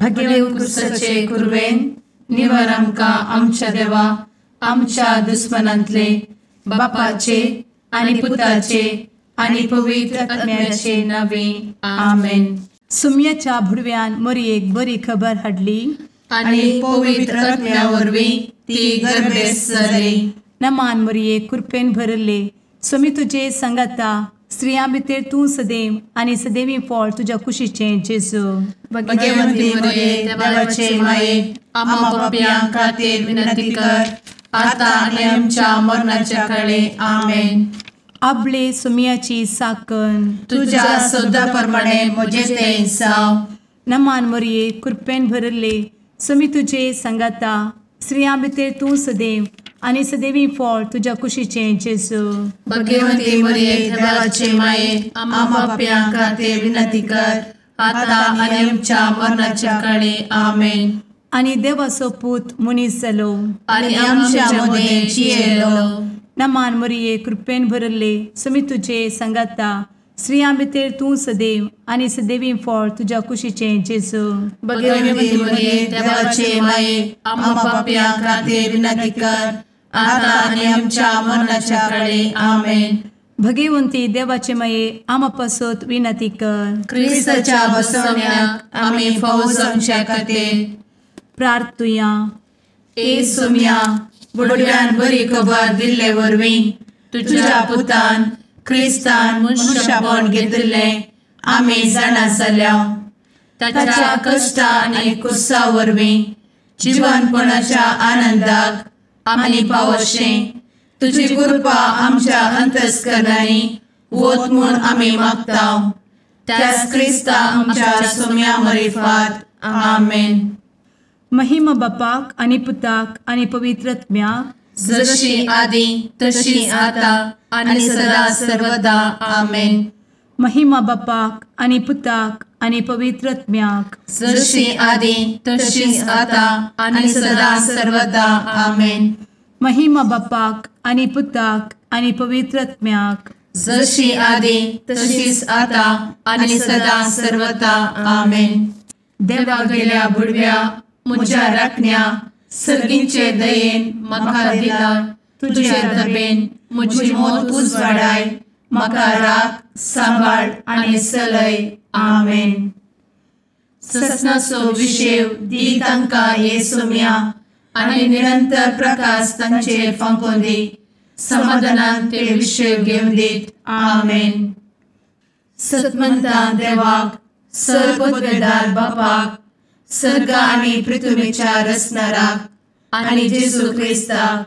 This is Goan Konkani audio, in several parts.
भगेव कुरवेन निवर आमकां आमच्या देवा आमच्या दुस्मनांतले बापाचे आनी पुताचे आनी पवित्र आत्म्याचे नावे आमेन. सुम्याच्या भुडव्यान मोरयेक बरी खबर हाडली आनी पवित्र आत्म्या वरवीं ती गर्भेस्त जाली. नमान मोरये, कृपेन भरले, स्वामी तुजे संगाता, स्त्रियां भितर तूं सदैव आनी सदैवी फळ तुज्या कुशीचें जेजू. भगवंती मोरये, देवाचे माये, आम्हा पापयां खातीर विनंती कर आता आनी आमच्या मरणाच्या काळे. आमेन. आपले सुम्याची साकन तुज्या सदा प्रमाणे म्हजें तें जावं. नमान मोरये, कृपेन भरले, स्वामी तुजे संगाता, स्त्रियां भितर तूं सदैव आनी सदैवी फळ तुज्या कुशीचें जेजू. भगवंती मोरये, देवाचे माये, आम्हा पापयां खातीर विनंती कर आता आनी आमच्या मरणाच्या काळे. आमेन. आनी देवाचो पूत मनीस जालो आनी आमच्या मदें जियेलो. नमान मोरये, कृपेन भरले, स्वामी तुजे संगाता, स्त्रियां भितर तूं सदैव आनी सदैवी फळ तुज्या कुशीचें जेजू. भगवंती मोरये, देवाचे माये, आम्हा पापयां खातीर विनंती कर आता आनी आमच्या मरणाच्या काळे. आमेन. भगवंती देवाचे माये, आम्हा पासत विनंती कर. क्रिस्ताच्या बसवण्याक आमी फावो जावच्या खातीर प्रार्थुया. ए सुम्या, बुडव्यान बरी खबर दिल्ले वरवीं तुज्या पुतान क्रिस्तान मनशापण घेतिल्लें आमी जाणा जाल्या. ताच्या कश्टा आनी कुसा वरवीं जिवनपणाच्या आनंदाक आमी पावशें तुजी कृपा आमच्या अंतस्करणांनी वत म्हूण आमी मागता. त्याच क्रिस्ता आमच्या सुम्या मरिफात. आमेन. महिमा बापाक आनी पुताक आनी पवित्र आत्म्याक, जशी आदी तशी आता आनी सदा सर्वदा. आमेन. महिमा बापाक आनी पुताक आनी पवित्र आत्म्याक, जशी आदी तशी आता आनी सदा सर्वदा. आमेन. महिमा बापाक आनी पुताक आनी पवित्र आत्म्याक, जशी आदी तशीच आता आनी सदा सर्वदा. आमेन. देवा गेल्या बुडव्या म्हज्या राखण्या सर्गींचे दयेन म्हाका दिला तुजे दबेन म्हजी मोत उजवाडाय, म्हाका राख सांबाळ आनी चलय. आमेन. ससनाचो विशेव दी तांकां हे सुम्या आनी निरंतर प्रकाश तांचेर फांकोवन दी, समाधानान ते विशेव घेवन दीत. आमेन. सतमंता देवाक, सर्वपदवेदार बापाक, सर्ग आनी पृथ्वीच्या रचणाराक आनी जेजू क्रिस्ताक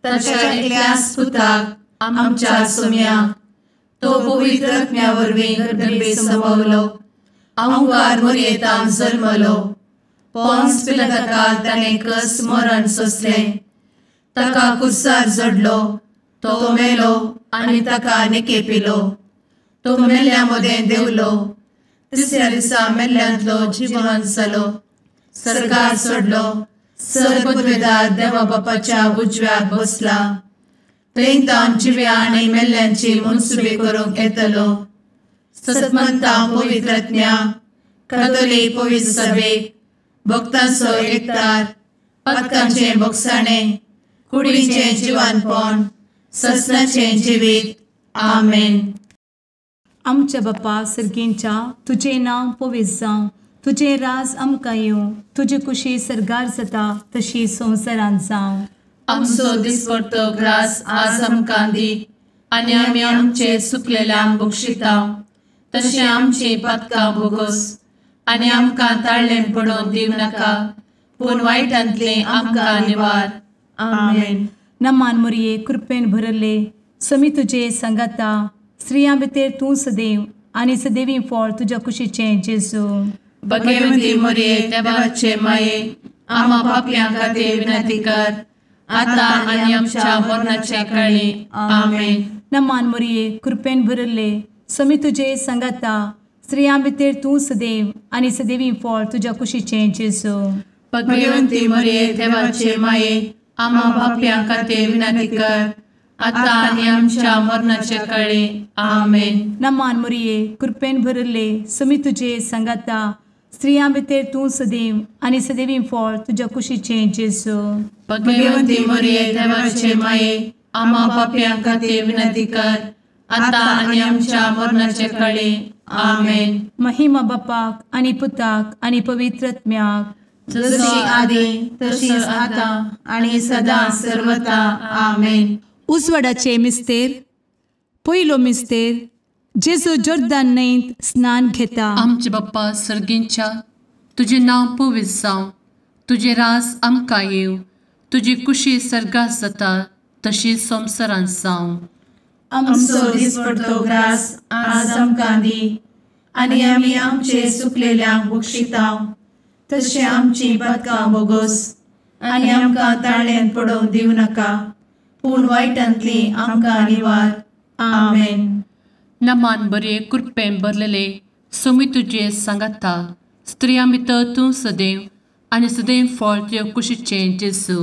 ताच्या एकल्याच पुताक आमच्या सुम्याक, तो पवित्र आत्म्या वरवीं गर्भे संभवलो, अहंकार मोरयेतान जल्मलो, पोन्स पिलाताकाल ताणें कस मरण सोंसलें, ताका कुर्सार जडलो, तो मेलो आनी ताका निकेपिलो, तो मेल्ल्या मदें देंवलो, तिसऱ्या दिसा मेल्ल्यांतलो जिवन जालो, सर्गार सोडलो, सर्वपदवेदार देवा बापाच्या उजव्याक बसला, थंय तावन जिव्या आनी मेल्ल्यांची मनसुबी करूंक येतलो. सतमंता पवित्र आत्म्या, कातोलीक पवित्र सभेक, भक्तांचो एकतार, पातकांचें भोगसाणें, कुडीचें जिवानपण, ससनाचें जिवीत. आमेन. आमच्या बापा सर्गींच्या, तुजें नांव पवित्र जावं, तुजें राज आमकां येवं, तुजी कुशी सर्गार जाता तशी संवसारांत जावं. आमचो दिसपडतो ग्रास आज आमकां दी आनी आमी आमचे सुकलेल्यांक बक्षिता तशें आमची पातकां भोगोस आनी आमकां ताळ्ळें पडोवन दिवं नाका, पूण वायटांतलें आमकां निवार. आमेन. नमान मोरये, कृपेन भरले, स्वामी तुजे संगाता, स्त्रियां भितर तूं सदैव आनी सदैवी फळ तुज्या कुशीचें जेजू. भगवंती मोरये, देवाचे माये, आम्हा पापयां खातीर विनंती कर आता आनी आमच्या मरणाच्या काळी. आमेन. नमान मोरये, कृपेन भरले, स्वामी तुजे संगाता, स्त्रियां भितर तूं सदैव आनी सदैवी फळ तुज्या कुशीचें जेजू. भगवंती मोरये, देवाचे माये, आम्हा पापयां खातीर विनंती कर आता आनी आमच्या मरणाच्या काळी. आमेन. नमान मोरये, कृपेन भरले, स्वामी तुजे संगाता, स्त्रियां भितर तूं सदैव आनी सदैवी फळ तुज्या कुशीचें जेजू. भगवंती मरिये देवाचे माये, आम्हा पापयां खातीर विनंती कर, आतां आनी आमच्या मरणाचे कळे. आमेन. महिमा बापाक आनी पुताक आनी पवित्र आत्म्याक, जशी आदी तशीच आतां आनी सदां सर्वता. आमेन. उजवाडाचे मिस्तेर. पयलो मिस्तेर, जेजू जोर्दान न्हंयत स्नान घेता. आमचे बाप्पा सर्गींच्या, तुजें नांव पवित्र जावं, तुजें राज आमकां येवं, तुजी कुशी सर्गात जाता तशी संवसारांत जावं. आमचो दिसपडतो ग्रास आज आमकां दी, आनी आमी आमचे सुकलेल्यांक बक्षिता तशें आमची पातकां बोगोस, आनी आमकां ताळ्यांत पडोवंक दिवं नाका, पूण वायटांतली आमकां निवार. आमेन. नमान बरे कृपेन भरलेले, सोमी तुजे सांगाता, स्त्रियां भितर तूं सदैव आनी सदैव फळ तुज्या कुशीचें जेजू.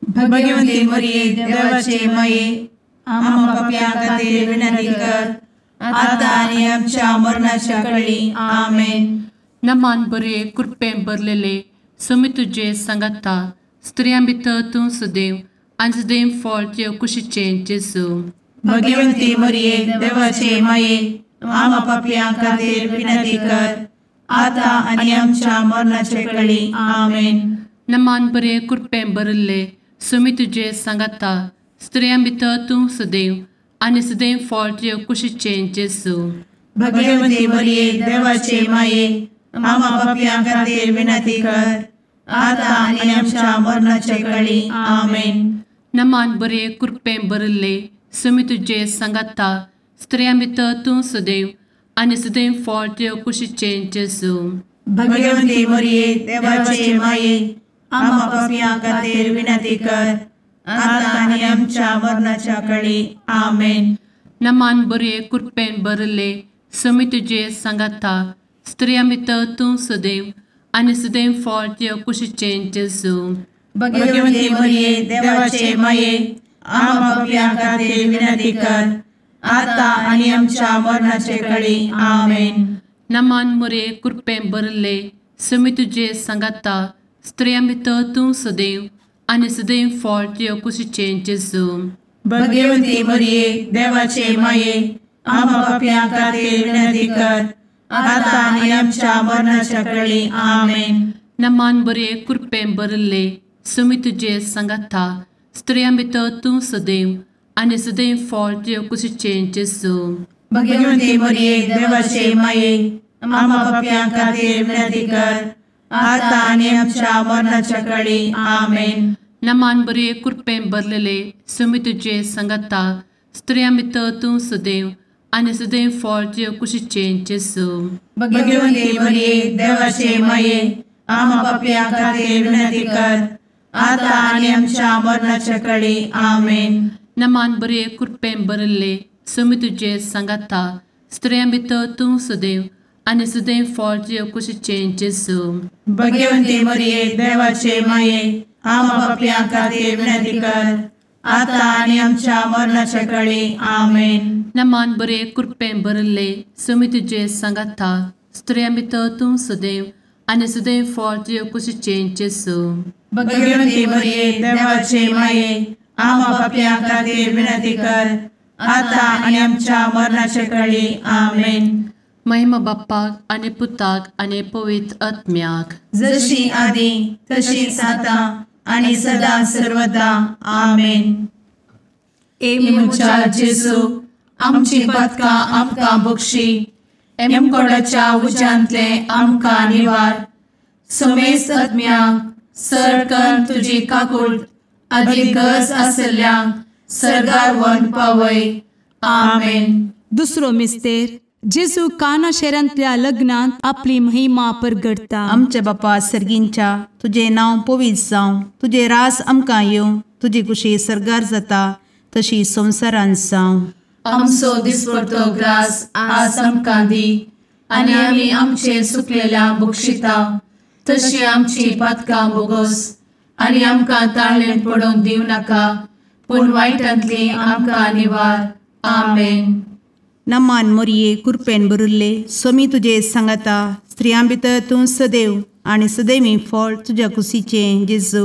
भगवंती मरिये देवाचे माये, आम्हा पापयां खातीर विनंती कर, आतां आनी आमच्या मरणाच्या कळी. आमेन. नमान बरे कृपेन भरलेले, सोमी तुजे सांगाता, स्त्रियां भितर तूं सदैव आनी सदैव फळ तुज्या कुशीचें जेजू. भगवंती मरिये देवाचे माये, आम्हा पापयां खातीर विनंती कर, आतां आनी आमच्या मरणाचे कळी. आमेन. नमान बरे कृपेन भरिल्ले, सोमी तुजे सांगाता, स्त्रियां भितर तूं सदैव आनी सदैव फळ तुज्या कुशीचें जेजू. भगवंती मरिये देवाचे माये, आम्हा पापयां खातीर विनंती कर, आतां आनी आमच्या मरणाचे कळी. आमेन. नमान बरे कृपेन भरिल्ले, सोमी तुजे सांगाता, स्त्रियां भितर तूं सदैव आनी सदैव फळ तुज्या कुशीचें जेजू. भगवंती मरिये देवाचे माये, आम्हा पापयां खातीर विनंती कर, आतां आनी आमच्या मरणाच्या कळी. आमेन. नमान बरे कृपेन भरिल्ले, सोमी तुजे सांगाता, स्त्रियां भितर तूं सदैव आनी सदैव फळ तुज्या कुशीचें जेजू. भगवंती मरिये देवाचे माये, आम्हा पापयां खातीर विनंती कर, आतां आनी आमच्या मरणाचे कळी. आमेन. नमान मरिये कृपेन भरिल्ले, सोमी तुजे सांगाता, स्त्रियां भितर तूं सदैव आनी सदैव फळ तुज्या कुशीचें जेजू. भगवंती मरिये देवाचे माये, आम्हा पापयां खातीर विनंती कर, आतां आनी आमच्या मरणाच्या कळी. आमेन. नमान बरे कृपेन भरिल्ले, सोमी तुजे सांगाता, स्त्रियां भितर तूं सदैव आनी सदैव फळ तुज्या कुशीचें जेजू. भगवंती मरिये देवाचे माये, आम्हा पापयां खातीर विनंती कर, आतां आनी आमच्या मरणाच्या कळी. आमेन. नमान बरे कृपेन भरलेले, सोमी तुजे सांगाता, स्त्रियां भितर तूं सदैव आनी सदैव फळ तुज्या कुशीचें जेजू. भगवंती मरिये देवाचे माये, आम्हा पापयां खातीर विनंती कर, आतां आनी आमच्या मरणाच्या कळी. आमेन. नमान बरे कृपेन भरिल्ले, सोमी तुजे सांगाता, स्त्रियां भितर तूं सदैव आनी सदैव फळ तुज्या कुशीचें जेजू. भगवंती मरिये देवाचे माये, आम्हा पापयां खातीर विनंती कर, आतां आनी आमच्या मरणाच्या कळी. आमेन. नमान बरे कृपेन भरिल्ले, सोमी तुजे सांगाता, स्त्रियां भितर तूं सदैव आनी सदैव फळ तुज्या कुशीचें जेजू. भगवंती मरिये देवाचे माये, आम्हा पापयां खातीर विनंती कर, आतां आनी आमच्या मरणाचे कळी. आमेन. महिमा बाप्पाक आनी पुताक आनी पवित्र आत्म्याक, जशी आदी तशीच आतां आनी सदां सर्वदा. आमेन. ए म्हज्या जेजू, आमची पातकां आमकां बक्षी, एमकोडाच्या उज्यांतले आमकां निवार, समेस्त आत्म्यांक सर तुजी काकूट आदी गरज आसल्ल्यांक सर्गार व्हरून पावय. आमेन. दुसरो मिस्तेर, जेजू काना शहरांतल्या लग्नांत आपली महिमा परगटता. आमच्या बापा सर्गींच्या, तुजें नांव पवित्र जावं, तुजें राज आमकां येवं, तुजी कुशी सर्गार जाता तशी संवसारांत जावं. आमचो दिसपडतो ग्रास आज आमकां दी, आनी आमी आमचे सुकलेल्या बक्षिता तशी आमची पातकां बोगोस, आनी आमकां ताळ्ळें पडोवंक दिवं नाका, पूण वायटांतली आमकां निवार. आमेन. नमान मोरये कृपेन भरिल्ले, स्वामी तुजे सांगाता, स्त्रियां भितर तूं सदैव आनी सदैवी फळ तुज्या कुशीचें जेजू।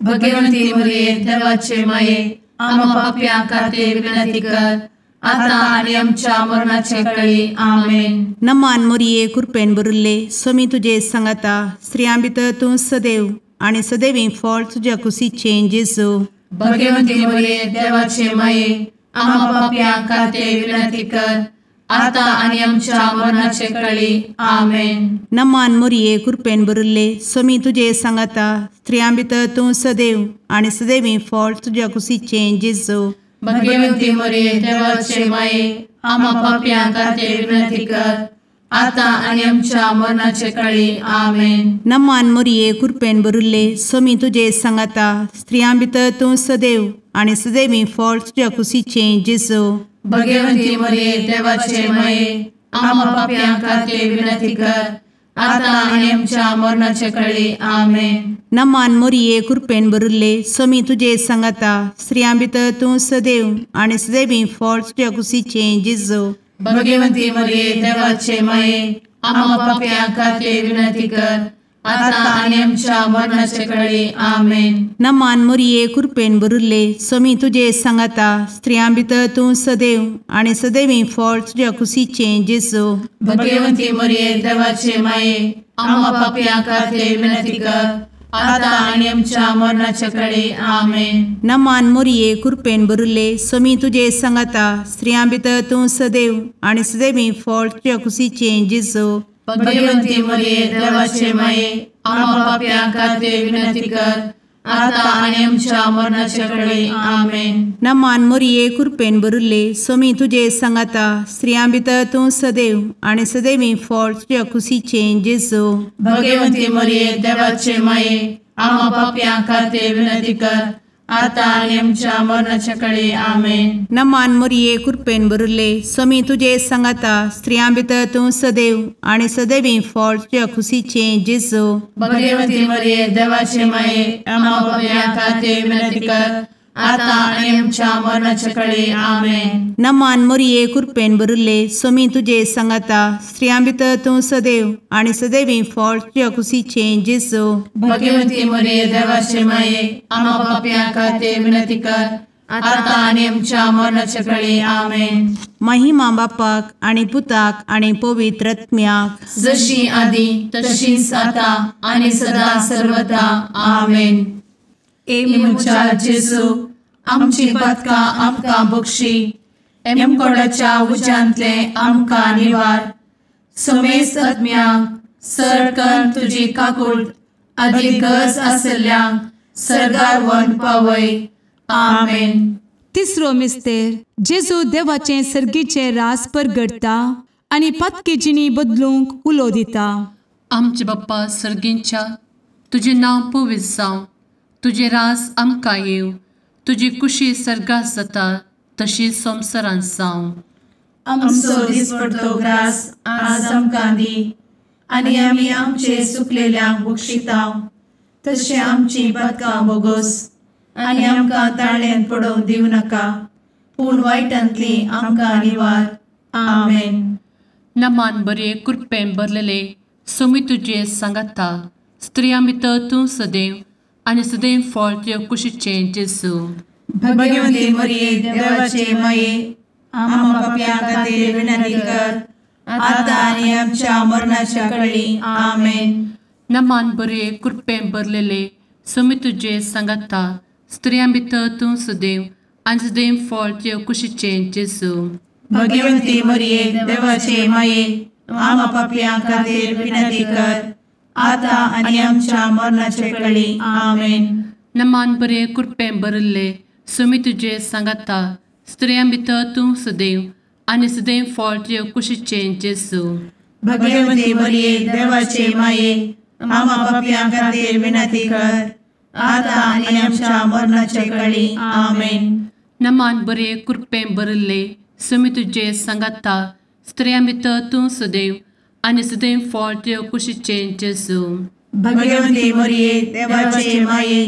भगवंती मरिये देवाचे माये आम्हा पाप्यां खातीर विनंती कर आता आनी आमच्या मरणाचे वेळी। आमेन। नमान मोरये कृपेन भरिल्ले स्वामी तुजे सांगाता, स्त्रियां भितर तूं सदैव आनी सदैवी फळ तुज्या कुशीचें जेजू। भगवंती मरिये देवाचे माये आम्हा पाप्यां खातीर विनंती कर आता आनी आमच्या मरणाचे वेळी। आमेन। नमान मोरये कृपेन भरिल्ले स्वामी तुजे सांगाता, स्त्रियां भितर तूं सदैव आनी सदैवी फळ तुज्या कुशीचें जेजू। भगवंती मरिये देवाचे माये आम्हा पाप्यां खातीर विनंती कर आता आनी आमच्या मरणाचे वेळी। आमेन। नमान मोरये कृपेन भरिल्ले स्वामी तुजे सांगाता, स्त्रियां भितर तूं सदैव आनी सदैवी फळ तुज्या कुशीचें जेजू। भगवंती मरिये देवाचे माये आम्हा पाप्यां खातीर विनंती कर आता आनी आमच्या मरणाचे वेळी। आमेन। नमान मोरये कृपेन भरिल्ले स्वामी तुजे सांगाता, स्त्रियां भितर तूं सदैव आनी सदैवी फळ तुज्या कुशीचें जेजू। भगवंती मरिये देवाचे माये आम्हा पाप्यां खातीर विनंती कर आता आनी आमच्या मरणाचे वेळी। आमेन। नमान मोरये कृपेन भरिल्ले स्वामी तुजे सांगाता, स्त्रियां भितर तूं सदैव आनी सदैवी फळ तुज्या कुशीचें जेजू। भगवंती मरिये देवाचे माये आम्हा पाप्यां खातीर विनंती कर आता आनी आमच्या मरणाचे वेळी। आमेन। नमान मोरये कृपेन भरिल्ले स्वामी तुजे सांगाता, स्त्रियां भितर तूं सदैव आनी सदैवी फळ तुज्या कुशीचें जेजू। भगवंती मरिये देवाचे माये आम्हा पाप्यां खातीर विनंती कर आता आनी आमच्या मरणाचे वेळी। आमेन। नमान मोरये कृपेन भरिल्ले स्वामी तुजे सांगाता, स्त्रियां भितर तूं सदैव आनी सदैवी फळ तुज्या कुशीचें जेजू। भगवंती मरिये देवाचे माये आम्हा पाप्यां खातीर विनंती कर आता आनी आमच्या मरणाचे वेळी। आमेन। नमान मोरये कृपेन भरिल्ले स्वामी तुजे सांगाता, स्त्रियां भितर तूं सदैव आनी सदैवी फळ तुज्या कुशीचें जेजू। भगवंती मरिये देवाचे माये आम्हा पाप्यां खातीर विनंती कर आता आनी आमच्या मरणाचे वेळी। आमेन। नमान मोरये कृपेन भरिल्ले स्वामी तुजे सांगाता, स्त्रियां भितर तूं सदैव आनी सदैवी फळ तुज्या कुशीचें जेजू। भगवंती मरिये देवाचे माये आम्हा पाप्यां खातीर विनंती कर आता आनी आमच्या मरणाचे वेळी। आमेन। महिमा बापाक आनी पुताक आनी पवित्र आत्म्याक, जशी आदी तशीच आता आनी सदा सर्वदा। आमेन। ए म्हज्या जेजू आमची पातकां आमकां बक्षी, एमकोडाच्या उज्यांतले आमकां निवार, समेस्त आत्म्यांक सरकन तुजी काकूट आदी गरज आसल्ल्यांक सर्गार व्हरून पावय। आमेन। तिसरो मिस्तेर जेजू देवाचें सर्गीचें रास परगटता आनी पातकी जिणी बदलूंक उलो दिता। आमचे बाप्पा सर्गींच्या तुजें नांव पवित्र जावं, तुजें रास आमकां येवं, तुजी कुशी सर्गात जाता तशी संवसारांत जावं। आमचो दिसपडतो ग्रास आज आमकां दी आनी आमी आमचे सुकलेल्यांक बक्षिता तशें आमची पातकां बोगोस आनी आमकां ताळ्यान पडोवंक दिवं नाका, पूण वायटांतली आमकां निवार। आमेन। नमान बरे कृपेन भरलेले स्वामी तुजे सांगाता, स्त्रियां भितर तूं सदैव आनी सदैव फळ तुज्या कुशीचें जेजू। भगवंती मरिये देवाचे माये आम्हा पाप्यां खातीर विनंती कर आता आनी आमच्या मरणाच्या वेळी। आमेन। नमान बरे कृपेन भरलेले स्वामी तुजे सांगाता, स्त्रियां भितर तूं सदैव आनी सदैव फळ तुज्या कुशीचें जेजू। भगवंती मरिये देवाचे माये आम्हा पाप्यां खातीर विनंती कर आता आनी आमच्या मरणाचे वेळी। आमेन। नमान बरे कृपेन भरिल्ले स्वामी तुजे सांगाता, स्त्रियां भितर तूं सदैव आनी सदैव फळ तुज्या कुशीचें जेजू। भगवंती मरिये देवाचे माये आम्हा पाप्यां खातीर विनंती कर आता आनी आमच्या मरणाचे वेळी। आमेन। नमान बरे कृपेन भरिल्ले स्वामी तुजे सांगाता, स्त्रियां भितर तूं सदैव आनी सदैव फळ तुज्या कुशीचें जेजू। भगवंती मरिये देवाचे माये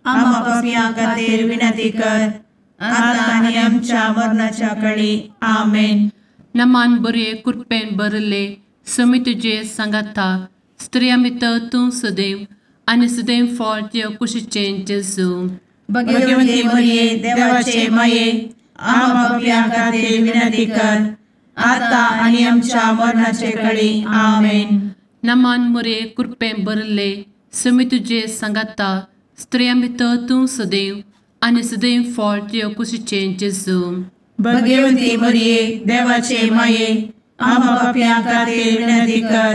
आम्हा पाप्यां खातीर विनंती कर आता आनी आमच्या मरणाच्या वेळी। आमेन। नमान बरे कृपेन भरिल्ले समी तुजे सांगाता स्त्रियां भितर तूं सदैव आनी सदैव फळ तुज्या कुशीचें जेजू. भगवती मरिये देवाचे माये आम्हा पाप्यां खातीर विनंती कर आता आनी आमच्या मरणाचे कळी. आमेन. नमान मोरये कृपेन भरिल्ले समी तुजे सांगाता स्त्रियां भितर तूं सदैव आनी सदैव फळ तुज्या कुशीचें जेजू. भगवती मरिये देवाचे माये आम्हा पाप्यां खातीर विनंती कर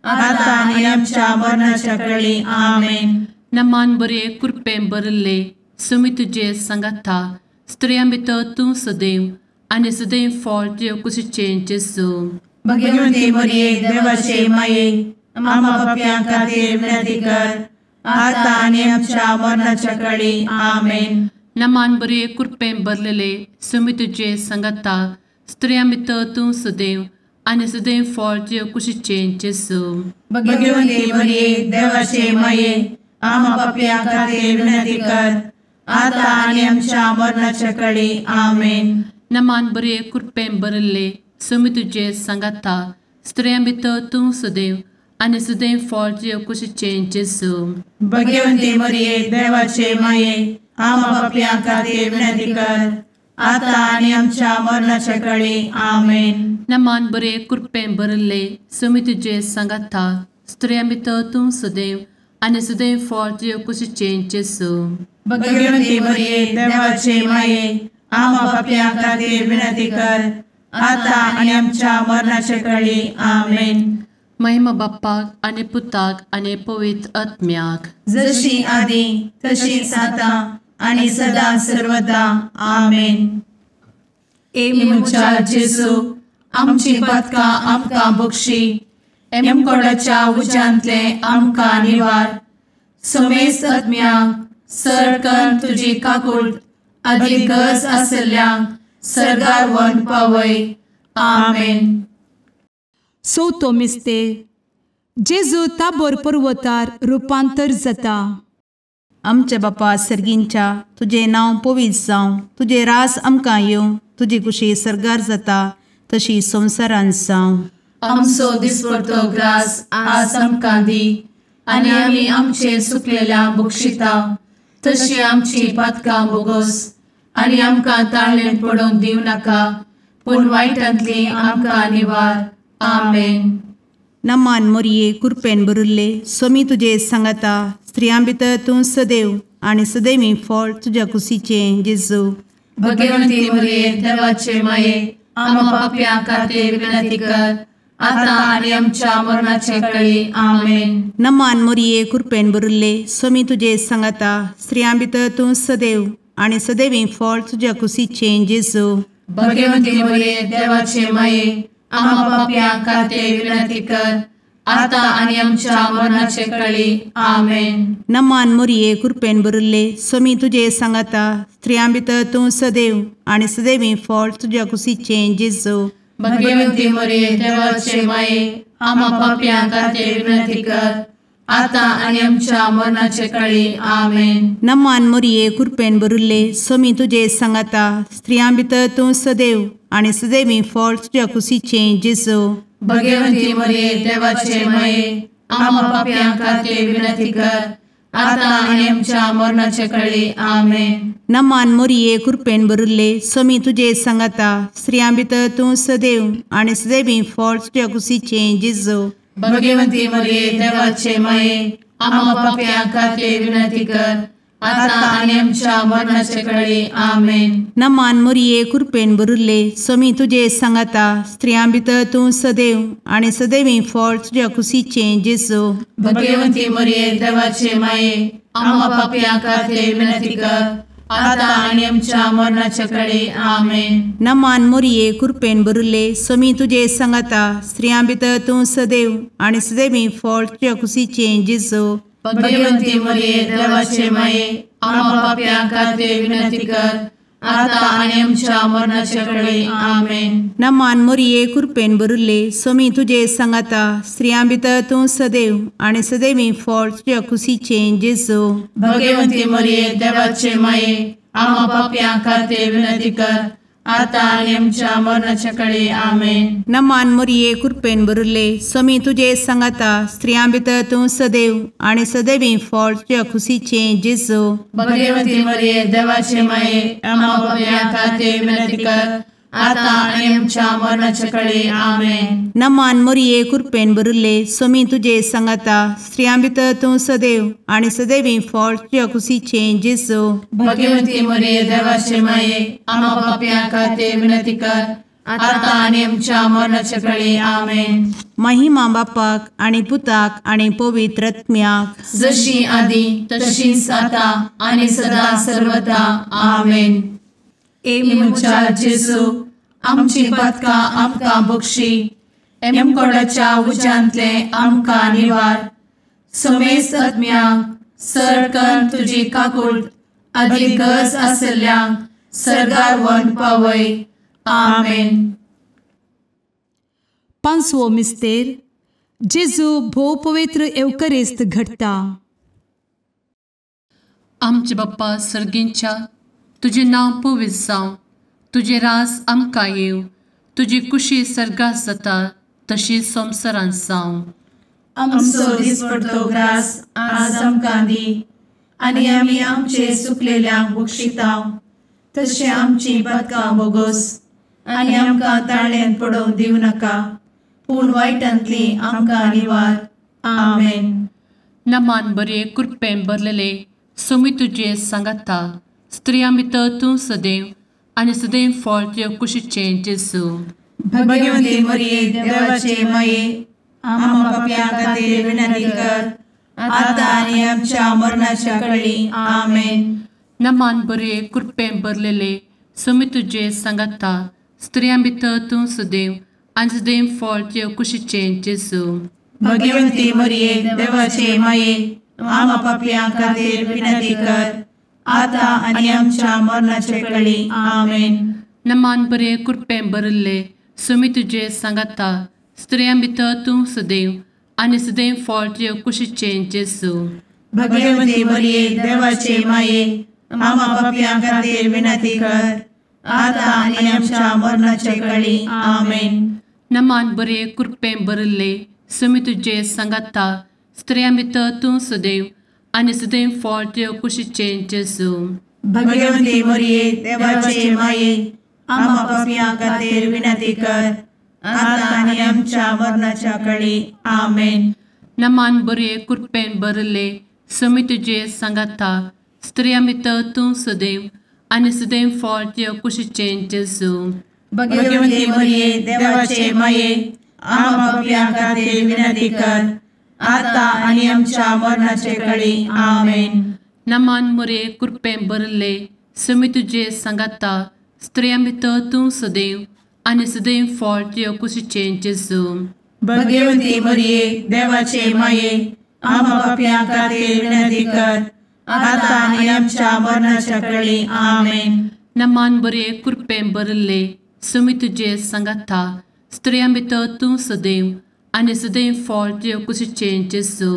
आता आनी आमच्या मरणाच्या कळी. आमेन. नमान बरे कृपेन भरिल्ले समी तुजे सांगाता स्त्रियां भितर तूं सदैव आनी सदैव फळ तुज्या कुशीचें जेजू. भगवती मरिये देवाचे माये आम्हा पाप्यां खातीर विनंती कर आता आनी आमच्या मरणाच्या कळी. आमेन. नमान बरे कृपेन भरलेले समी तुजे सांगाता स्त्रियां भितर तूं सदैव आनी सदैव फळ तुज्या कुशीचें जेजू. भगवती मरिये देवाचे माये आम्हा पाप्यां खातीर विनंती कर आता आनी आमच्या मरणाच्या कळी. आमेन. नमान बरे कृपेन भरिल्ले समी तुजे सांगाता स्त्रियां भितर तूं सदैव आनी सदैव फळ तुज्या कुशीचें जेजू. भगवती मरिये देवाचे माये आम्हा पाप्यां खातीर विनंती कर आता आनी आमच्या मरणाच्या कळी. आमेन. नमान बरे कृपेन भरिल्ले समी तुजे सांगाता स्त्रियां भितर तूं सदैव आनी सदैव फळ तुज्या कुशीचें जेजू. भगवती मरिये देवाचे माये आम्हा पाप्यां खातीर विनंती कर आता आनी आमच्या मरणाच्या कळी. आमेन. महिमा बाप्पाक आनी पुताक आनी पवित्र आत्म्याक, जशी आदी तशीच आता आनी सदा सर्वदा. आमेन. ए म्हज्या जेजू आमची पातकां आमकां बक्षी, एमकोडाच्या उज्यांतले आमकां निवार, समेस्त आत्म्यांक सरकन तुजी काकूट आदी गरज आसल्ल्यांक सर्गार व्हरून पावय. आमेन. चवथो मिस्तेर जेजू ताबोर पर्वतार रुपांतर जाता. आमच्या बापा सर्गींच्या तुजें नांव पवित्र जावं, तुजें राज आमकां येवं, तुजी कुशी सर्गार जाता तशी संवसारांत जावं. आमचो दिसपडतो ग्रास आज आमकां दी आनी आमी आमचे सुकलेल्या बक्षिता तशी आमची पातकां बोगोस आनी आमकां ताळेन पडोवंक दिवं नाका पूण वायटांतली आमकां निवार. आमेन. नमान मोरये कृपेन भरिल्ले स्वामी तुजे सांगाता स्त्रियां भितर तूं सदैव आनी सदैवी फळ तुज्या कुशीचें जेजू. भगवंती मोरये देवाचे माये आम्हा पाप्यां खातीर विनंती कर आता आनी आमच्या मरणाचे कळी. आमेन. नमान मोरये कृपेन भरिल्ले स्वामी तुजे सांगाता स्त्रियां भितर तूं सदैव आनी सदैवी फळ तुज्या कुशीचें जेजू. भगवंती मोरये देवाचे माये आम्हा पाप्यां खातीर विनंती कर आता आनी आमच्या मरणाचे कळी. आमेन. नमान मोरये कृपेन भरिल्ले स्वामी तुजे सांगाता स्त्रियां भितर तूं सदैव आनी सदैवी फळ तुज्या कुशीचें जेजू. भगवंती मोरये देवाचे माये आम्हा पाप्यां खातीर विनंती कर आता आनी आमच्या मरणाचे कळी. आमेन. नमान मोरये कृपेन भरिल्ले स्वामी तुजे सांगाता स्त्रियां भितर तूं सदैव आनी सदैवी फळ तुज्या कुशीचें जेजू. भगवंती मोरये देवाचे माये आम्हा पाप्यां खातीर विनंती कर आता आनी आमच्या मरणाचे कळी. आमेन. नमान मोरये कृपेन भरिल्ले स्वामी तुजे सांगाता स्त्रियां भितर तूं सदैव आनी सदैवी फळ तुज्या कुशीचें जेजू. भगवंती मोरये देवाचे माये आम्हा पाप्यां खातीर विनंती कर आता आनी आमच्या मरणाचे कळी. आमेन. नमान मोरये कृपेन भरिल्ले स्वामी तुजे सांगाता स्त्रियां भितर तूं सदैव आनी सदैवी फळ तुज्या कुशीचें जेजू. भगवंती मोरये देवाचे माये आम्हा पाप्यां खातीर विनंती कर आता आनी आमच्या मरणाचे कळी. आमेन. नमान मोरये कृपेन भरिल्ले स्वामी तुजे सांगाता स्त्रियां भितर तूं सदैव आनी सदैवी फळ तुज्या कुशीचें जेजू. भगवंती मोरये देवाचे माये आम्हा पाप्यां खातीर विनंती कर आता आनी आमच्या मरणाचे कळी. आमेन. नमान मोरये कृपेन भरिल्ले स्वामी तुजे सांगाता स्त्रियां भितर तूं सदैव आनी सदैवी फळ तुज्या कुशीचें जेजू. भगवंती मोरये देवाचे माये आम्हा पाप्यां खातीर विनंती कर आतां आनी आमच्या मरणाच्या कळे. आमेन. नमान मोरये कृपेन भरिल्ले, स्वामी तुजे सांगाता, स्त्रियां भितर तूं सदैव आनी सदैवी फळ तुज्या खुशीचें जेजू. भगवती मरिये देवाचे माये, आम्हा पाप्यां खातीर विनंती कर, आतां आनी आमच्या मरणाच्या कळे. आमेन. नमान मोरये कृपेन भरिल्ले, स्वामी तुजे सांगाता, स्त्रियां भितर तूं सदैव आनी सदैवी फळ तुज्या खुशीचें जेजू. भगवती मरिये देवाचे माये, आम्हा पाप्यां खातीर विनंती कर, आतां आनी आमच्या मरणाच्या कळे. आमेन. महिमा बापाक आनी पुताक आनी पवित्र आत्म्याक, जशी आदी तशीच आतां आनी सदा सर्वदा. आमेन. ए म्हज्या जेजू, आमची पातकां आमकां बक्षी, एमकोडाच्या उज्यांतले आमकां निवार, समेस्त आत्म्यांक सरकन तुजी काकूट आदी गरज आशिल्ल्यांक सर्गार व्हरून पावय. आमेन. पांचवो मिस्तेर, जेजू भोव पवित्र एवकरिस्त घडटा. आमचे बाप्पा सर्गींच्या, तुजें नांव पवित्र जावं, तुजें राज आमकां येवं, तुजी कुशी सर्गात जाता तशी संवसारांत जावं. आमचो दिसपडतो ग्रास आज आमकां दी, आनी आमी आमचे सुकलेल्यांक बक्षिता तशें आमची पातकां बोगोस, आनी आमकां ताळ्यांत पडोवंक दिवं नाका, पूण वायटांतली आमकां निवार. आमेन. नमान बरे कृपेन भरलेले, स्वामी तुजे सांगाता, स्त्रियां भितर तूं सदैव आनी सदैव फळ तुज्या कुशीचें जेजू. भगवती मरिये देवाचे माये, आम्हा पाप्यां खातीर विनंती कर, आतां आनी आमच्या मरणाच्या कळी. आमेन. नमान बरे कृपेन भरलेले, स्वामी तुजे सांगाता, स्त्रियां भितर तूं सदैव आनी सदैव फळ तुज्या कुशीचें जेजू. भगवती मरिये देवाचे माये, आम्हा पाप्यां खातीर विनंती कर, आतां आनी आमच्या मरणाचे कळी. आमेन. नमान बरे कृपेन भरिल्ले, स्वामी तुजे सांगाता, स्त्रियां भितर तूं सदैव आनी सदैव फळ तुज्या कुशीचें जेजू. भगवती मरिये देवाचे माये, आम्हा पाप्यां खातीर विनंती कर, आतां आनी आमच्या मरणाचे कळी. आमेन. नमान बरे कृपेन भरिल्ले, स्वामी तुजे सांगाता, स्त्रियां भितर तूं सदैव आनी सदैव फळ तुज्या कुशीचें जेजू. भगवती मरिये देवाचे माये, आम्हा पाप्यां खातीर विनंती कर, आतां आनी आमच्या मरणाच्या कळी. आमेन. नमान बरे कृपेन भरिल्ले, स्वामी तुजे सांगाता, स्त्रियां भितर तूं सदैव आनी सदैव फळ तुज्या कुशीचें जेजू. भगवती मरिये देवाचे माये, आम्हा पाप्यां खातीर विनंती कर, आतां आनी आमच्या मरणाचे कळी. आमेन. नमान मरिये कृपेन भरिल्ले, स्वामी तुजे सांगाता, स्त्रियां भितर तूं सदैव आनी सदैव फळ तुज्या कुशीचें जेजू. भगवती मरिये देवाचे माये, आम्हा पाप्यां खातीर विनंती कर, आतां आनी आमच्या मरणाच्या कळी. आमेन. नमान बरे कृपेन भरिल्ले, स्वामी तुजे सांगाता, स्त्रियां भितर तूं सदैव आनी सदैव फळ तुज्या कुशीचें जेजू.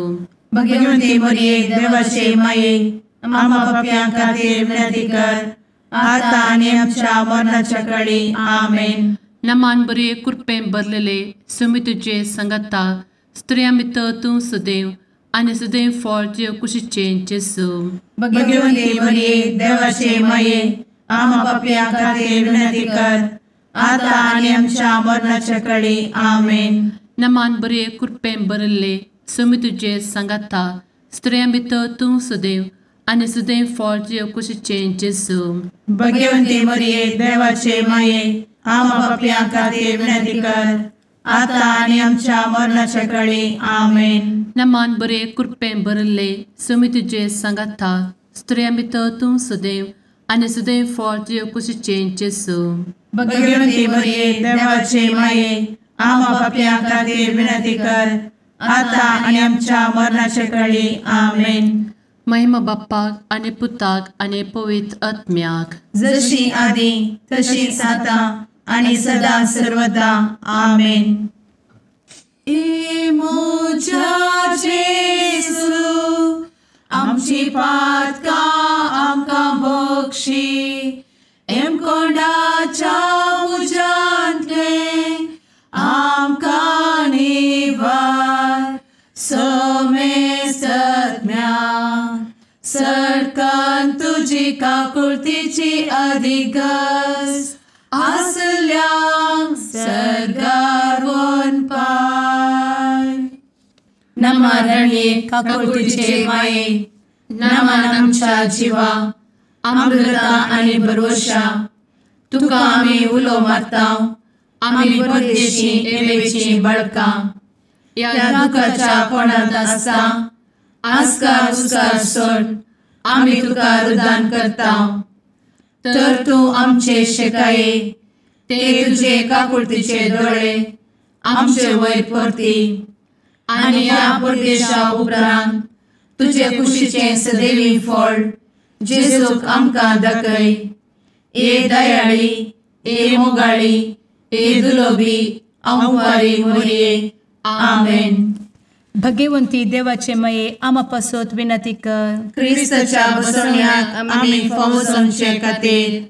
भगवती मरिये देवाचे माये, आम्हा पाप्यां खातीर विनंती कर, आतां आनी आमच्या मरणाच्या कळी. आमेन. नमान बरे कृपेन भरलेले, स्वामी तुजे सांगाता, स्त्रियां भितर तूं सदैव आनी सदैव फळ तुज्या कुशीचें जेजू. भगवती मरिये देवाचे माये, आम्हा पाप्यां खातीर विनंती कर, आतां आनी आमच्या मरणाच्या कळी. आमेन. नमान बरे कृपेन भरिल्ले, स्वामी तुजे सांगाता, स्त्रियां भितर तूं सदैव आनी सदैव फळ तुज्या कुशीचें जेजू. भगवती मरिये देवाचे माये, आम्हा पाप्यां खातीर विनंती कर, आतां आनी आमच्या मरणाच्या कळी. आमेन. नमान बरे कृपेन भरिल्ले, स्वामी तुजे सांगाता, स्त्रियां भितर तूं सदैव आनी सदैव फळ तुज्या कुशीचें जेजू. भगवती मरिये देवाचे माये, आम्हा पाप्यां खातीर विनंती कर, आतां आनी आमच्या मरणाच्या कळी. आमेन. महिमा बाप्पाक आनी पुताक आनी पवित्र आत्म्याक, जशी आदी तशीच आतां आनी सदा सर्वदा. आमेन. ए म्हज्या जेजू, आमची पातकां आमकां बक्षी, एमकोंडाच्या तुजी काकुळतीची अधिगस आसल्यांक सर्गार वनपाय. नमा रणये काकुळतीचे माये, नमन आमच्या जिवा, अमृता आनी भरवशा, तुका आमी उलो मारता, आमी परदेशी एवेची बळकां, ह्या दुखाच्या कोणांत आसता आस्कार उस्कार सोड आमी तुका रुदान करता. तर तूं आमचे शेकाये ते तुजे काकुळतीचे दोळे आमचे वयर परती आनी ह्या परदेशा उपरांत तुजे कुशीचें सदैवी फळ जेजूक आमकां दाखय. ए दयाळी, ए मोगाळी, ए दुलोबी अंवारी मोरये. आमेन. भगवंती देवाचे मये आमा पासत विनंती कर. क्रिस्ताच्या बसवण्याक आमी फावो जावचे खातीर.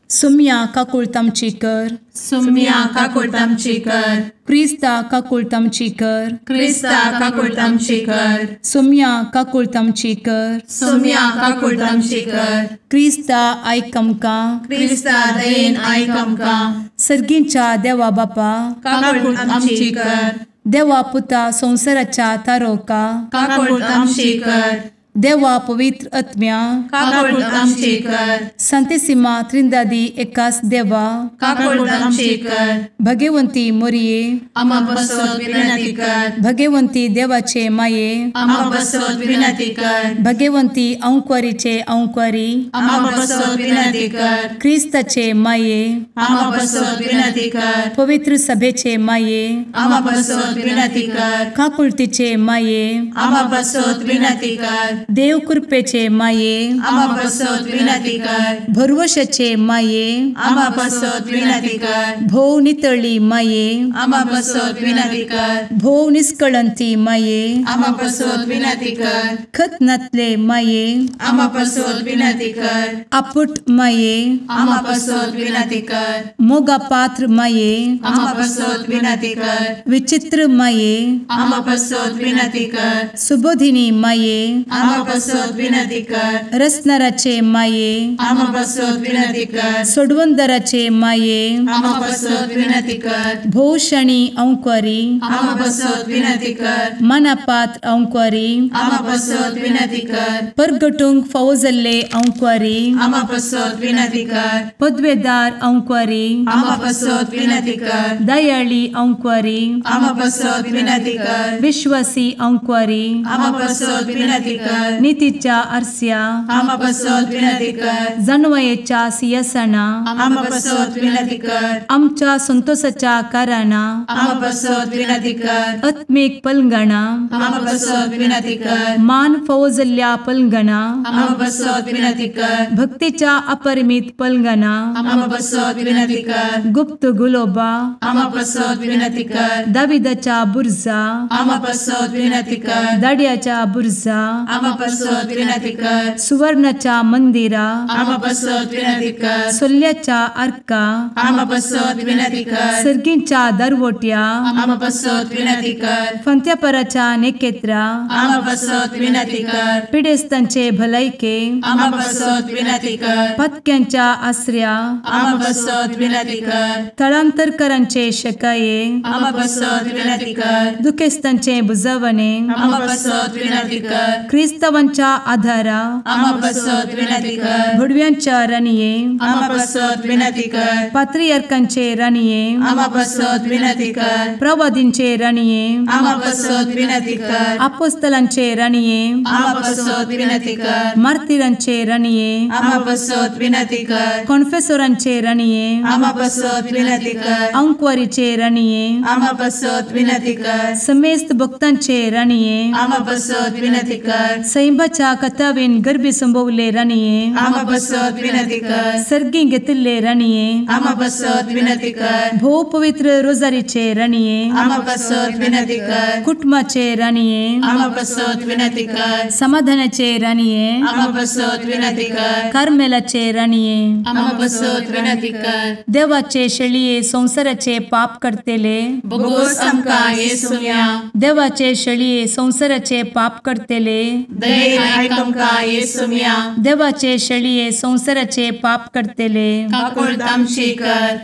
सुम्या काकुळट आमची कर. सुम्या काकुळट आमची कर. क्रिस्ता काकुळट आमची कर. क्रिस्ता काकुळट आमची कर. सुम्या काकुळट आमची कर. सुम्या काकुळट आमची कर. क्रिस्ता आयक आमकां. क्रिस्ता दयेन आयक आमकां. सर्गींच्या देवा बापा काकुळट आमची कर. देवा पुता संवसाराच्या तारोका काकुळट आमची कर. देवा पवित्र आत्म्या काकुळट आमची कर. संतेसिमा त्रिंदादी एकास देवा काकुळट आमची कर. भगवंती मोरये आमा पासत विनंती कर. भगवंती देवाचे माये आमा पासत विनंती कर. भगवंती अंकुरीचे अंकुरी आमा पासत विनंती कर. क्रिस्ताचे माये आमा पासत विनंती कर. पवित्र सभेचे माये आमा पासत विनंती कर. काकुळतीचे माये आमा पासत विनंती कर. देव कृपेचे माये आमा पासत विनंती कर. भरवशाचे माये आमा पासत विनंती कर. भोव नितळी माये आमा पासत विनंती कर. भोव निष्कळंती माये आमा पासत विनंती कर. खत नातले माये आमा पासत विनंती कर. आपुट माये आमा पासत विनंती कर. मोगा पात्र माये आमा पासत विनंती कर. विचित्र माये आमा पासत विनंती कर. सुबोधिनी माये आमा पासत विनंती कर. रसनाराचे माये आमा पासत विनंती कर. सोडवंदराचे माये आमा पासत विनंती कर. भोवशणी अंकुरी आमा पासत विनंती कर. मनापात्र अंकुरी आमा पासत विनंती कर. परगटूंक फावो जाल्ले अंकुरी आमा पासत विनंती कर. पदवेदार अंकुरी आमा पासत विनंती कर. दयाळी अंकुरी आमा पासत विनंती कर. विश्वासी अंकुरी आमा पासत विनंती कर. नितीच्या आरस्या आमा पासत विनंती कर. जानवयेच्या सिंहासना आमा पासत विनंती कर. आमच्या संतोषाच्या कारणा आमा पासत विनंती कर. आत्मीक पलंगणा आमा पासत विनंती कर. मान फावो जाल्ल्या पलंगणा आमा पासत विनंती कर. भक्तीच्या अपरिमित पलंगणा आमा पासत विनंती कर. गुप्त गुलोबा आमा पासत विनंती कर. दाविदाच्या बुर्जा आमा पासत विनंती कर. दाड्याच्या बुर्जा आमा पासत विनंती कर. सुवर्णाच्या मंदिरा आमा पासत विनंती कर. सोल्ल्याच्या आर्का आमा पासत विनंती कर. सर्गींच्या दरवट्या आमा पासत विनंती कर. फंत्यापराच्या नेकेत्रा आमा पासत विनंती कर. पिडेस्तांचे भलायके आमा पासत विनंती कर. पत्क्यांच्या आसऱ्या आमा पासत विनंती कर. थळांतरकरांचे शकाये आमा पासत विनंती कर. दुखेस्तांचे बुजवणे आमा पासत विनंती कर. क्रिस्तावांच्या आधारा आमा पासत विनंती कर. भुडव्यांच्या राणये आमा पासत विनंती कर. पात्रियार्कांचे राणये आमा पासत विनंती कर. प्रवादींचे राणये आमा पासत विनंती कर. अपोस्तलांचे राणये आमा पासत विनंती कर. मार्तीरांचे राणये आमा पासत विनंती कर. कॉन्फेसोरांचे राणये आमा पासत विनंती कर. अंकुवारीचे राणये आमा पासत विनंती कर. समेस्त भक्तांचे राणये आमा पासत विनंती कर. सैंबाच्या कथावेन गर्भी संभवले राणये आमा पासत विनंती कर. सर्गी घेतिल्ले राणये आमा पासत विनंती कर. भोव पवित्र रोजारीचे राणये आमा पासत विनंती कर. कुटुंबाचे राणये आमा पासत विनंती कर. समाधानाचे राणये आमा पासत विनंती कर. कार्मेलाचे राणये आमा पासत विनंती कर. देवाचे शेळये संवसाराचे पाप करतेले बोगोस आमकां येसुम्या देवाचे शेळये संवसाराचे पाप करतेले दयेन आयक आमकां येसुम्या. देवाचे शेळये संवसाराचे पाप करतले काकुळट आमची कर.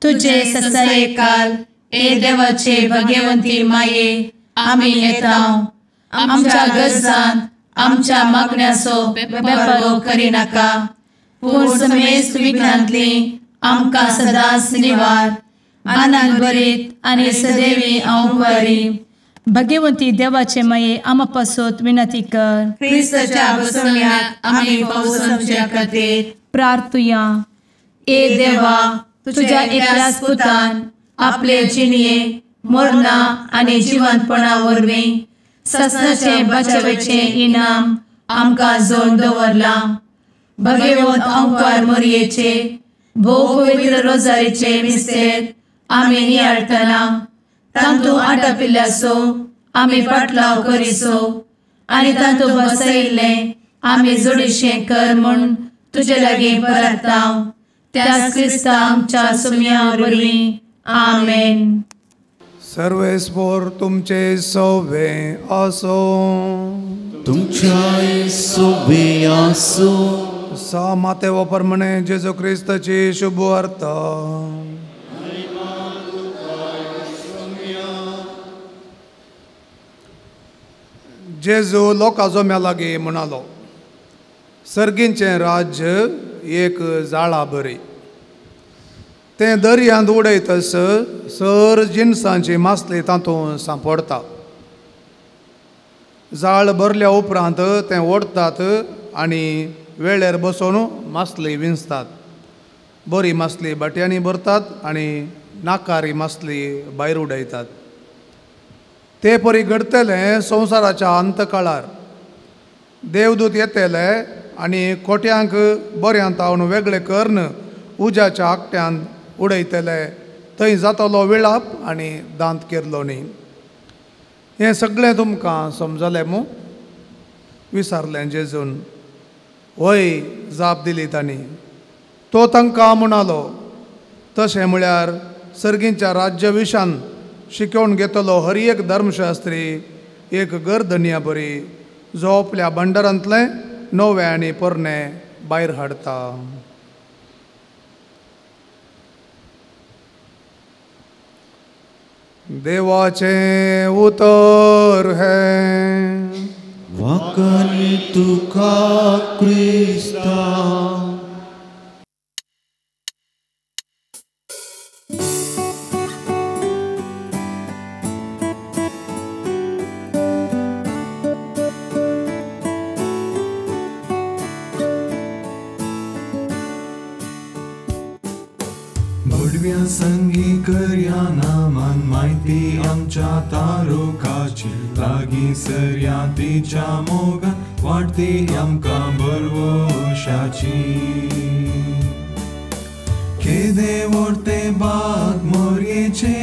तुजे ससायेकाल ए देवाचे भगवंती माये आमी येता आमच्या गरजान आमच्या मागण्याचो बेपर्वो करिनाका पूण समेस्त विघ्नांतली आमकां सदांच निवार. आनंद भरीत आनी सदैवी अंवकारी. भगवंती देवाचे माये आमा पासत विनंती कर. क्रिस्ताच्या बसवण्याक आमी पावसाच्या खातीर प्रार्थुया. ए देवा तुझ्या एकल्याच पुतान आपले जिणये मरणा आनी जिवंतपणा वरवीं ससनाचे बचावेचे इनाम आमकां जोड दवरलां. भगवंत अंकार मोरयेचे भोव पवित्र रोजारीचे मिस्तेर आमी नियाळटना तांतू आटापिल्ल्याचो आमी पाटलाव करिसो आनी तांतू बसयिल्लें आमी जोडीशें कर म्हूण तुजे लागीं परता त्याच क्रिस्ता आमच्या सुम्या वरवीं. आमेन. सर्वेस्पोर तुमचे सोवे असो तुमच्याय सोवे असो. सा माते प्रमाणे जेजू क्रिस्ताची शुभ वार्ता. जेजू लोकां जम्या लागीं म्हणालो, सर्गींचें राज्य एक जाळा बरी तें दर्यांत उडयतस सर जिनसांची मासली तातूंत सांपडटा. जाळ भरल्या उपरांत तें ओडटात आनी वेळेर बसोवन मासली विंचतात. बरी मासली बाटयांनी भरतात आनी नाकारी मासली भायर उडयतात. ते परी घडटलें संवसाराच्या अंतकाळार. देवदूत येतले आनी कोट्यांक बऱ्यांत हावन वेगळे करून उज्याच्या आकट्यान उडयतले. थंय जातलो विळाप आनी दांत केरलो न्ही. हें सगळें तुमकां समजलें मू? विचारलें जेजून. वय जाप दिली तांणी. तो तांकां म्हणालो, तशें म्हळ्यार सर्गींच्या राज्य विशान शिकोवन घेतलो हर एक धर्मशास्त्री एक गर्दनिया बरी जो आपल्या भंडारांतलें नवें आनी पोरणें भायर हाडटा. देवाचें उतर हें. वाकनी तुका क्रिस्ता. संगी करया नामान माहिती आमच्या तारुकाची लागीं सरया तिच्या मोगान वाडती आमकां बरवशाची. केदे व्हडते बाग मोरयेचे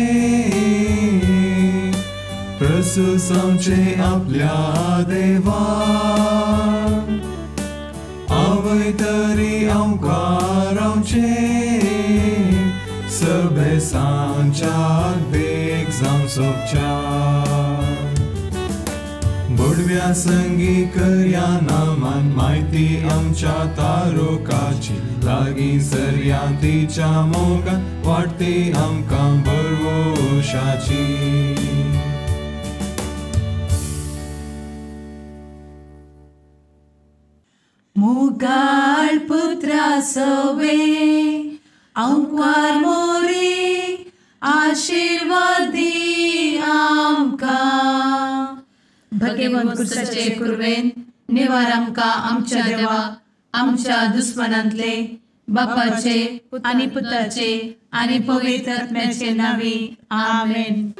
प्रसूस आमचे आपल्या देवा आवय तरी आमकां रावचें सबेसांच्याक बेग जावं सोबच्या. बोडव्या संगी करया नामान माहिती आमच्या तारुकाची लागीं सरया तिच्या मोगान वाडती आमकां बरवशाची. मोगाळ पुत्रा सवे अंकार मोरी आशीर्वादी आमकां. भगवंत क्रिस्ताचे कुर्वेन निवार आमकां आमच्या देवा आमच्या दुस्मनांतले बापाचे आनी पुताचे आनी पवित्र आत्म्याचे नांवी. आमेन.